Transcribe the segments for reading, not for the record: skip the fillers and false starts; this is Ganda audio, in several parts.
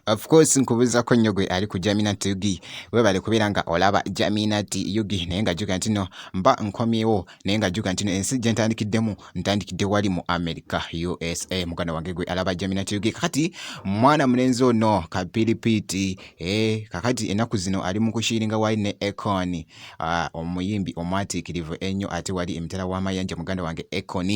Of course nkubuuzako nnyo gwe ali ku Jaminat UG, webale kubeera nga olaba Jaminat UG, naye nga jjuka nti no mba nkomyewo, naye nga jjuka nti no ensi gye ntandikiddemu ntandikidde wali mu America USA. Muganda wange gwe alaba Jaminat UG, kakati mwana mulenzi ono kapiripiiti eh, kakati ennaku zino ali mu kushiiringa wali ne Akon, ah, omuyimbi omwatiikirivu ennyo ate wali emitala w'amayanja muganda wange Akon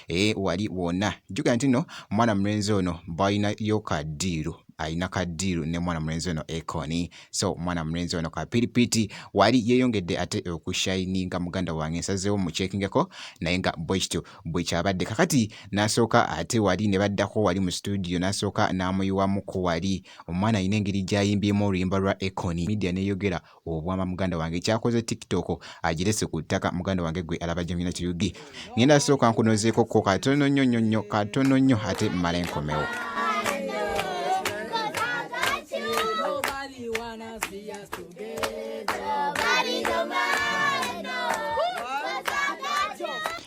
eh, wali wonna jjuka nti no mwana mulenzi ono balinayo kadiiru alina kadiiru ne mwana mulenzi ono Akon. So mwana mulenzi ono kapiripiti wali yeeyongedde ate okushayininga muganda wange, nsazeewo mukyekingeko naye nga bwekityo bwekyabadde. Kakati n'asooka ate wali ne baddako wali mu studio n'asooka n'amuyiwamuko wali omwana alina engeri gy'ayimbyemu oluyimba lwa Akon, media neyogera obwama muganda wange kyakoze TikTok agirese ku ttaka muganda wange gwe alaba Jamila Kiyugi. Ngenda sooka nkunozeeko ko katono nnyo nnyo nnyo katono nnyo ate mmale nkomewo.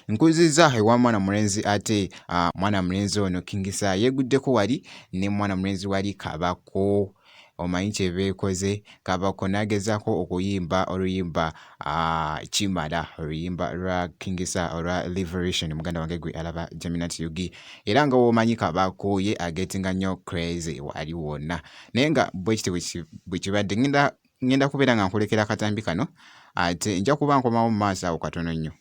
Nkuziza ewa mwana mulenzi ate uh, mwana mulenzi ono Kingisa yeguddeko wali ne mwana mulenzi wali Kabako omanyi kye beekoze Kabako n'agezaako okuyimba oluyimba uh, kimala oluyimba lwa Kingisa olwa Liberation muganda wange gwe alaba Jaminat UG era nga womanyi Kabako ye agetinga nnyo crazy wali wonna naye nga bwekiti bwe kibadde ngenda ngenda kubeera nga nkulekera akatambi kano ate nja kuba nkomawo mu maaso awo katono nnyo.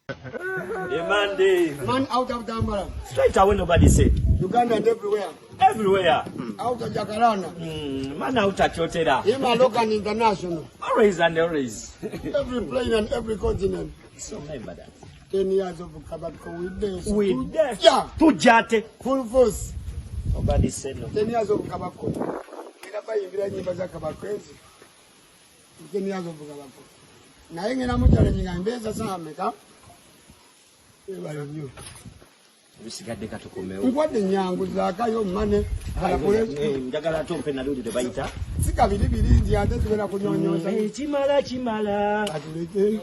The man dey. Man out of Dambara. Straight away nobody say. Uganda and everywhere. Everywhere. Out of Jacaranda. Man out at Chotera. Him a local and international. Always and always. Every plane and every continent. So remember that. 10 years of Kabako with this. With death. Yeah. Tujate. Full force. Nobody say no. 10 years of Kabako. Ngenda bayimbira nyimba za Kabako ezi. 10 years of Kabako. Naye ngenda mu challenge nga mbeeza saa meka. Ebalo nnyo. Ebisigadde katukomewo. Nkwadde nyangu zaakayo mane. Njagala ate ompe naluli lwe bayita. Si kabiri biringi ate zibeera kunyonyoza. Kimala kimala. Katuleke.